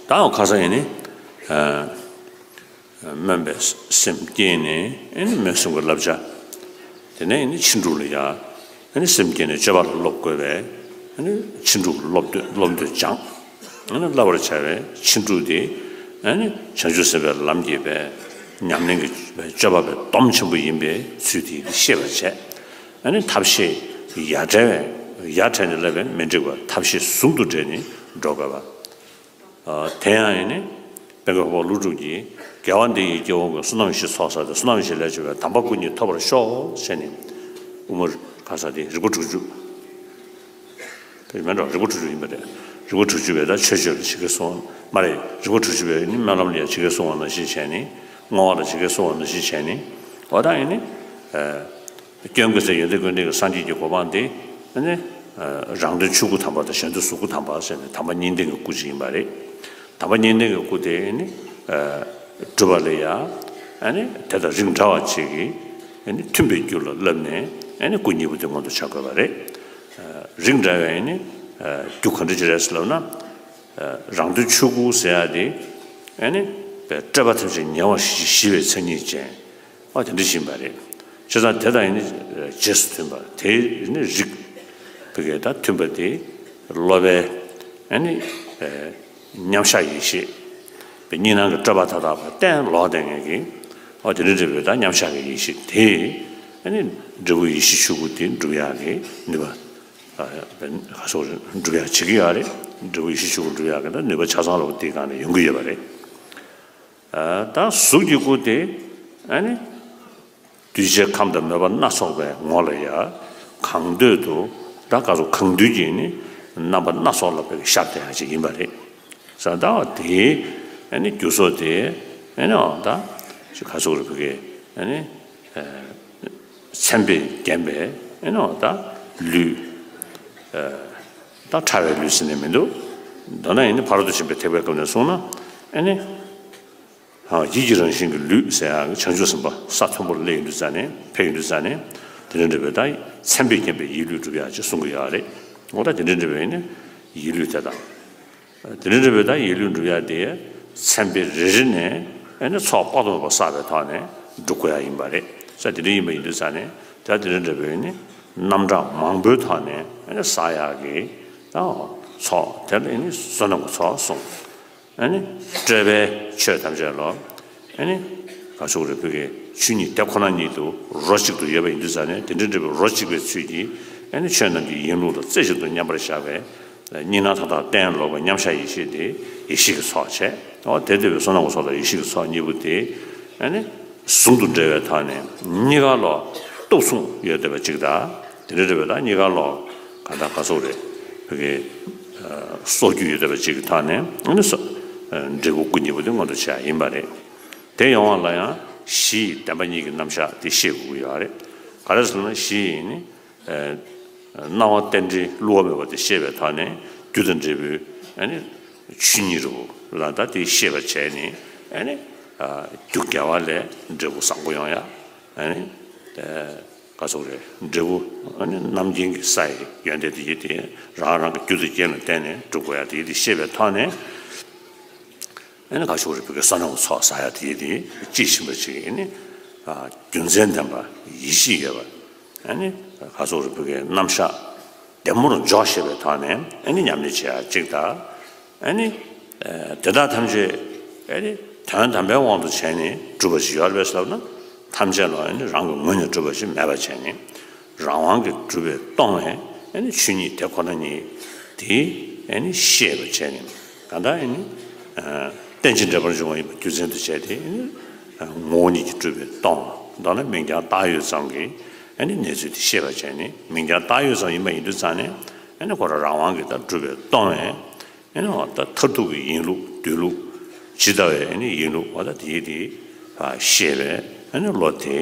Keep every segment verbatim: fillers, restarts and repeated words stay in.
ད་ཁ་སང་ཡིན་ནི། སྨོན་པའི་སེམས་བསྐྱེད་ནས་ཨེ་ནི་སྨོན་སེམས་ཀྱི་བསླབ་བྱ། དེ་ནས་ཨེ་ནི་ཕྱིན་དྲུག་ལ་ཡ། ཨེ་ནི་སེམས་བསྐྱེད་ནས་སྤྱོད་པ་ལ་སློབ་དགོས་པས། ཨེ་ནི་ཕྱིན་དྲུག་སློབ་འདོད་སློབ་འདོད་སྦྱངས། ཨེ་ནི་བསླབ་པར་བྱ་བའི་ཕྱིན་དྲུག་དེ། ཨེ་ནི་བྱང་ཆུབ་སེམས་དཔའི་ལམ་གྱི་པའི་ཉམས་ལེན་གྱི་སྤྱོད་པ་པའི་སྡོམ་ཆེན་པོ་ཡིན་པའི་ཚུལ་དེ་ཤེས་པར་བྱས། ཨེ་ནི་ཐབས་ཤེས་ཡར་བསྒྲལ་བས་ཡར་བསྒྲལ་ནས་སླེབས་པས་མི་འགྲིག་པ་ཐབས་ཤེས་ཟུང་དུ་འབྲེལ་ནས་འགྲོ་དགོས་པ། དེ་ཡང་ཡིན་ནི། དཔལ་མགོན་འཕགས་པ་ཀླུ་སྒྲུབ་ཀྱིས་དགེ་བ་འདི་ཡིས་སྐྱེ་བོ་ཀུན། བསོད་ནམས་བཞི་ཚོགས་བསགས་ཏེ། བསོད་ནམས་བཞི་ལས་བྱུང་བའི་དམ་པ་སྐུ་གཉིས་ཐོབ་པར་ཤོག་ཟེར་ནས། དབུ་མ་ག་ས་དེ་རིག་པ་དྲུག་ཅུ། དེ་མེད་འགྲོ། རིག་པ་དྲུག་ཅུ་ཡིན་པ་རེད། རིག་པ་དྲུག་ཅུ་བས་ད་ཆོས་སྤྱོད་ལ་ཇི་སྐད་གསུངས་པ་མ་རེད། རིག་པ་དྲུག་ཅུ་བས་ནི་སྨོན་ལམ་ལ་ཡང་ཇི་སྐད་གསུངས་པ་ནང་བཞིན་བྱས་ནས། བསྔོ་བ་ལ་ཇི་སྐད་གསུངས་པ་ནང་བཞིན་བྱས་ནས། འོ་ད་ཡིན་ནི། སྐྱོན་ཀུན་ཟད་ཡོན་ཏན་ཀུན་ལྡན་གྱི་སངས་རྒྱས་ཀྱི་གོ་འཕང་དེ། ཨ་ནི། རང་དོན་ཆོས་སྐུ་དམ་པ་དང་གཞན་དོན་གཟུགས་སྐུ་དམ་པ་ཟེར་ནས་དམ་པ་གཉིས་ལྡན་གྱི་སྐུ་ཅིག་ཡིན་པ་རེད། དམ་པ་གཉིས་ལྡན་གྱི་སྐུ་དེ་ནི། སྒྲུབ་པ་ལ་ཡ། ཨ་ནི་དེ་དང་རིགས་འདྲ་བ་ཅིག་གིས། ཨ་ནི་མཐུན་པའི་རྒྱུ་ལ་བསླབས་ནས། ཨ་ནི་སྐུ་གཉིས་པོ་དེ་མངོན་དུ་བྱ་དགོས་པ་རེད། རིགས་འདྲ་བའི་ནི། རྒྱུ་ག་འདྲ་ཅིག་རེད་ཟེར་ལབ་ན། རང་དོན་ཆོས་སྐུ་ཟེར་ཡ་དེ། ཨ་ནི། སྤྲོས་པ་ཐམས་ཅད་ཉེ་བར་ཞི་ཞི་བའི་མཚན་ཉིད་ཅན། ཨ་དེ་འདྲ་ཞིག་ཡིན་པ་རེད། བྱས་ཙང་དེ་དང་ཡིན་ནི་རྗེས་སུ་མཐུན་པ་དེ་ནི་རིགས། བི་གའི་ད་མཐུན་པ་དེ་སློབ་པའི། ཨ་ནི། མཉམ་གཞག་ཡེ་ཤེས། པའི་གཉིས་སྣང་གི་སྤྲོས་པ་མཐའ་དག་པ་གཏན་ལོག་བསྡད་མཁན་གྱི། ཨ་དེ་འདྲ་འདྲ་བའི་ད་མཉམ་གཞག་གི་ཡེ་ཤེས་དེ། ཨ་ནི་འབྲས་བུ་ཡེ་ཤེས་ཆོས་སྐུ་དེ་འགྲུབ་ཡག་གི་ནུས་པ། ཨ་ཁ་སོགས་འགྲུབ་ཡག་བྱེད་ཀྱི་ཡོད་རེད། འབྲས་བུ་ཡེ་ཤེས་ཆོས་སྐུ་འགྲུབ་ཡག་གི་ད་ནུས་པ་ཆ་ཚང་ལ་དེའི་སྒང་ནས་ཡོང་གི་ཡོད་པ་རེད། ད་གཟུགས་ཀྱི་སྐུ་དེ། ཨ་ནི། འདུས་བྱས་ཁམས་དང་མོས་པ་སྣ་ཚོགས་པའི་ངོ་ལ་ཡ། གང་འདོད་དུ། ད་ག་ཚོད་གང་འདུལ་གྱི་ནི། རྣམ་པ་སྣ་ཚོགས་ལ་བབས་ཤར་བསྡད་ཡག་ཅིག་ཡིན་པ་རེད། ཟེར་ད་དེའི། ཨ་ནི་རྒྱུ་ཚོགས་དེ། ཨ་ནི་འོ་ད། ཅིག་ག་ཚོད་རེད་བི་གའི། ཨ་ནི། མཚན་དཔེས་བརྒྱན་པའི། ཨ་ནི་འོ་ད། ལུས། ད་ཕྲ་བའི་ལུས་ཟེར་ནས་མི་འདུག་མདོར་ན་ཡིན་ནི་ཕ་རོལ་ཏུ་ཕྱིན་པའི་ཐེག་པའི་སྐབས་ནས་གསུངས་ན། ཨ་ནི། ཡིད་ཀྱི་རང་བཞིན་གྱི་ལུས་ཟེར་ཡག་བྱང་ཆུབ་སེམས་དཔའ་ས་མཐོན་པོར་སླེབས་ཡོང་དུས་ཙ་ནས་ཕེབས་ཡོང་དུས་ཙ་ནས། དེ་འདྲ་འདྲ་བའི་ད་མཚན་དཔེས་བརྒྱན་པའི་ཡིད་ལུས་སྒྲུབ་ཡག་ཅིག་གསུང་གི་ཡོད་རེད། འོ་ད་དེ་འདྲ་འདྲ་བའི་ནི་ཡིད་ལུས་དེ་དང་། དེ་འདྲ་འདྲ་བའི་ད་ཡིད་ལུས་སྒྲུབ་ཡག་དེ་མཚན་དཔེ་རེ་རེ་ནས་ཨ་ནི་ཚོགས་དཔག་ཏུ་མེད་པ་བསགས་པའི་ཐོག་ནས་སྒྲུབ་དགོས་ཡག་ཡིན་པ་རེད། ས་དེ་འདྲ་ཡིན་པ་ཡིན་དུས་ཙ་ནས་ད་དེ་འདྲ་འདྲ་བའི་ནི་རྣམ་གྲངས་མང་པོའི་ཐོག་ནས་ཨ་ནི་བསགས་ཡག་གི་ད་ཚོགས་དེ་ལ་ཨ་ནི་བསོད་ནམས་ཀྱི་ཚོགས་གསུངས། ཨ་ནི། སྤྲོས་པའི་ཆོས་ཐམས་ཅད་ལ། ཨ་ནི། ག་ཚོད་རེད་བི་གའི་ཆོས་ཉིད་དེ་ཁོ་ན་ཉིད་དུ་རོ་གཅིག་ཏུ་ཡོད་པ་ཡིན་དུས་ཙ་ནས་དེ་འདྲའི་འབྲས་བུ་རོ་གཅིག་པའི་ཚུལ་གྱིས། ཨ་ནི་ཆོས་རྣམས་ཀྱི་ཡིན་ལུགས་ལ་རྩེ་གཅིག་ཏུ་མཉམ་པར་བཞག་པའི། གཉིས་སྣང་མཐའ་དག་གཏན་ལོག་པའི་མཉམ་གཞག་ཡེ་ཤེས་དེ་ཡེ་ཤེས་ཀྱི་ཚོགས་བྱས། འོ་དེ་ལྟ་བུའི་བསོད་ནམས་ཀྱི་ཚོགས་དང་ཡེ་ཤེས་ཀྱི་ཚོགས་གཉིས་པོ་དེ། ཨ་ནི། ཟུང་དུ་འབྲེལ་བའི་ཐོག་ནས་གཉིས་ཀ་ལ་གཏུགས་མཚུངས་ཡོད་བསྡད་པ་གཅིག་དང་། དེ་འདྲ་འདྲ་བའི་ད་གཉིས་ཀ་ལ་གང་ལྟར་ག་ཚོད་རེད་བི་གའི། སྲོག་རྒྱུན་ཡོད་བསྡད་པ་གཅིག་གི་ཐོག་ནས་ཨ་ནི་སོ། འབྲས་བུ་སྐུ་གཉིས་པོ་དེ་མངོན་དུ་བྱས་ཡིན་པ་རེད། དེ་ཡོང་བ་ལ་ཡང་གཞི་ཡི་བདེན་པ་གཉིས་ཀྱི་རྣམ་གཞག་དེ་ཤེས་དགོས་ཀྱི་ཡོད་རེད། ག་རེ་ཟེར་ན་གཞི་ཡི་ནི། སྣང་བ་རྟེན་འབྲེལ་བསླུ་བ་མེད་པ་དེ་ཤེས་པའི་ཐོག་ནས་རྒྱུ་དང་འབྲས་བུའི་ཨ་ནི་ཆོས་ཉིད་རུ་ལ་ད་དེ་ཤེས་པར་བྱས་ནས་ཨ་ནི་རྒྱུ་དགེ་བ་ལས་འབྲས་བུ་བཟང་པོ་ཡོང་ཡ། ཨ་ནི་ག་ཚོད་རེད་འབྲས་བུ་ཨ་ནི་རྣམ་མཁྱེན་གྱི་ས་ཡི་ཡོན་ཏན་དེ་ཡི་དེ་རང་རང་གི་རྒྱུ་དང་རྐྱེན་ལ་བརྟེན་ནས་འགྲུབ་དགོས་ཡ་དེ་ཡི་དེ་ཤེས་པའི་ཐོག་ནས། ཨ་ནི་ག་ཚོད་རེད་བི་གའི་བསོད་ནམས་ཚོགས་བསགས་ཡ་དེ་ཡི་དེ་དཔྱིས་ཕྱིན་པ་ཅིག་ཨ་ནི་རྒྱུ་མཚན་ལྡན་པ་ཡེ་ཤེས་ཡོད་པ། ཨ་ནི་ག་ཚོད་རེད་བི་གའི་རྣམ་གཞག་བདེ་མོར་འཇོག་ཤེས་པའི་ཐོག་ནས་ཨ་ནི་ཉམས་ལེན་བྱེད་ཡ་གཅིག་དང་། ཨ་ནི། དེ་དག་ཐམས་ཅད་ཨ་ནི་དོན་དམ་པའི་དབང་དུ་བྱས་ནས་གྲུབ་པ་ཞིག་ཡོད་རེད་པས་ཟེར་ན། ཐམས་ཅད་ལ་ཨ་ནི་རང་གི་ངོས་ནས་གྲུབ་པ་ཞིག་མེད་པར་བྱས་ནས། རང་དབང་གིས་གྲུབ་པས་སྟོང་བའི་ཨ་ནི་ཆོས་ཉིད་དེ་ཁོ་ན་ཉིད་དེ་ཨ་ནི་ཤེས་པར་བྱས་ནས། གང་ལྟར་ཨ་ནི། རྟེན་ཅིང་འབྲེལ་པར་འབྱུང་བ་ཡིན་པ་རྒྱུ་མཚན་དུ་བྱས་ཏེ། ངོ་བོ་ཉིད་ཀྱིས་གྲུབ་པས་སྟོང་། མདོར་ན་མིང་རྐྱང་བཏགས་ཡོད་ཙམ་གྱི་ཨ་ནི་གནས་ཚུལ་དེ་ཤེས་པར་བྱས་ནས། མིང་རྐྱང་བཏགས་ཡོད་ཙམ་ཡིན་པ་ཡིན་དུས་ཙང་ནས་ཨ་ནི་ཁོ་རང་རང་དབང་གིས་ད་གྲུབ་པས་སྟོང་བས། ཨ་ནི་འོ་ད་མཐར་ཐུག་གི་ཡིན་ལུགས་སྡོད་ལུགས་ཇི་ལྟ་བའི་ཨ་ནི་ཡིན་ལུགས་འོ་ད་དེ་དེ་ཤེས་པས་ཨ་ནི་བློ་དེ་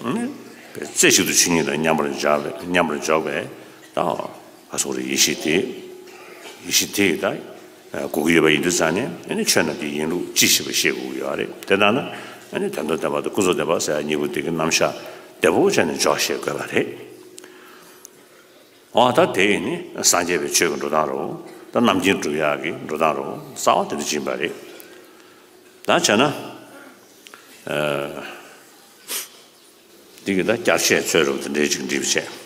ཨ་ནི་རྩེ་གཅིག་ཏུ་ཆོས་ཉིད་དང་མཉམ་པར་འཇོག་པས་མཉམ་པར་འཇོག་པས་ད། ག་སོགས་རེད་ཡེ་ཤེས་དེ། ཡེ་ཤེས་དེ་ཡི་ད། དགོས་ཀྱི་ཡོད་པ་ཡིན་དུས་ཙང་ནས་ཨ་ནི་ཆོས་རྣམས་ཀྱི་ཡིན་ལུགས་ཅི་ཞིག་པ་ཤེས་དགོས་ཀྱི་ཡོད་རེད། དེ་ལྟར་ན་ཨ་ནི་དོན་དམ་བདེན་པ་དང་ཀུན་རྫོབ་བདེན་པ་ཟེར་ཡ་གཉིས་པོ་དེ་གི་རྣམ་གཞག་བདེ་པོ་བྱས་ནས་འཇོག་ཤེས་དགོས་པ་རེད། འོ་ད་དེ་ཡིན་ནི་སངས་རྒྱས་པའི་ཆོས་ཀྱི་འགྲོ་སྟངས་རུ། ད་རྣམ་མཁྱེན་སྒྲུབ་ཡག་གི་འགྲོ་སྟངས་རུ་གསར་པ་དེ་འདྲ་ཕྱིན་པ་རེད། ད་བྱས་ན། ཨ། འདི་གི་ད་བསྐྱར་བཤད་ཚོད་རུ་དེ་འདྲའི་ཅིག་འགྲིག་པ་བྱས།